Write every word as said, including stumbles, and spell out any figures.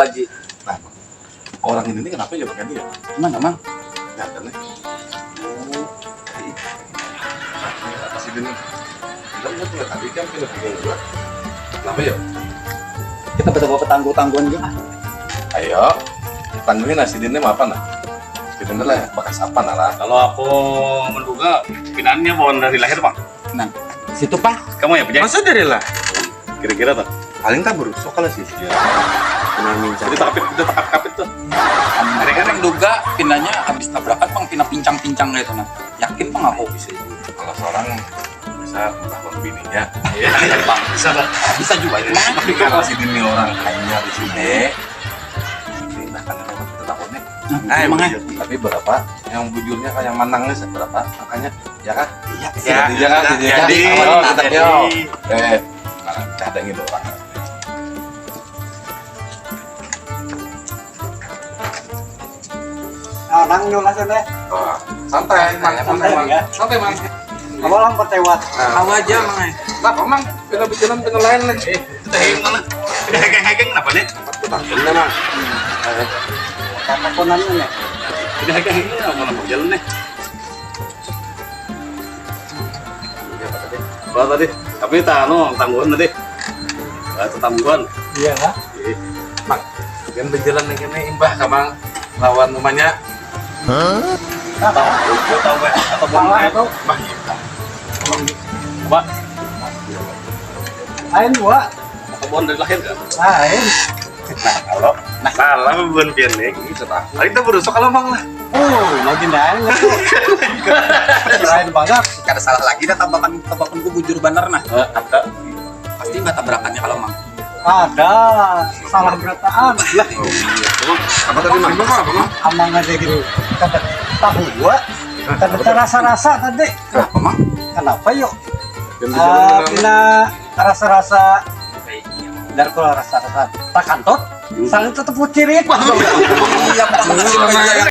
Haji. Nah, orang ini nih kenapa ya begini ya? Emang, emang? Nah, kan nih. Oh, iya. Apa sih ini? Kita punya tadi kan kita bingung juga. Kenapa ya? Kita bisa bawa petangguh-tangguhan juga. Ayo, tangguhin nasi ini apa nah? Kita ini lah bekas apa nah lah? Kalau aku menduga, pinannya bawaan dari lahir, Bang. Nah, situ, Pak. Kamu ya punya? Masa dari lah? Kira-kira tuh. Paling tak berusuk kalau sih. Iya. Pernah minta. Jadi takapit, udah takapit tuh. Mereka kan duga pinanya habis tabrakan, Bang, pina pincang-pincang gitu nah. Yakin, Bang, aku? Bisa juga. Kalau seorang bisa melakukan bininya. Iya, Bang. Bisa, Bang. Bisa juga itu mah. Tapi kalau si bini orang kayaknya di sini, ini nah kan ada kita takutnya. Nah, eh, emang, bujur. Tapi berapa? Yang bujurnya kayak manangnya seberapa? Makanya, ya kan? Iya, iya, iya, kan? Jadi, jadi, oh, kita jadi. Eh, nah, kita ada yang gitu, Pak. Orang nyola sana. Wah, santai, Mang. Santai, santai, Mang. Ya. Santai, Mang. Apa lah, empat lewat? Nah. Tahu aja, Mang, eh. Kenapa, Mang? Kena bikinan, kena lain, nih. Eh, kita yang mana? Kita hegang-hegang kenapa, nih? Aku takut, nih, Mang. Eh. Kata konannya, nih. Kita hegang-hegang kenapa, Mang? Jalan, nih. Apa tadi? Tapi tak anu, tangguhan tadi. Ah, tetangguhan. Iya, Pak. Iya. Mak, kan berjalan lagi nih imbah kamang lawan umanya. Hah? Tahu, tahu, tahu, apa salah itu? Bah, iya. Apa? Lain dua. Apa buhan dari lahir kan? Lain. Nah, kalau nah, salah buhan pian nih. Ini salah. Lain tak berusuk kalau mang lah. Oh, lagi dah. Lain banget. Kada salah lagi dah, tabakan, tabakanku bujur banar nah. Eh, ada. Pasti nggak tabrakannya kalau mang. Ada salah berataan. Lah, apa tadi, Mang? Apa, Mang? Amang aja gitu. Kada tahu gua. Kada terasa-rasa tadi. Kenapa, Mang? Kenapa, yuk? Ah, pina rasa-rasa, dar kula rasa-rasa takantut. Hmm. Saling tutup kucirit. Iya, Bang. Iya, Bang.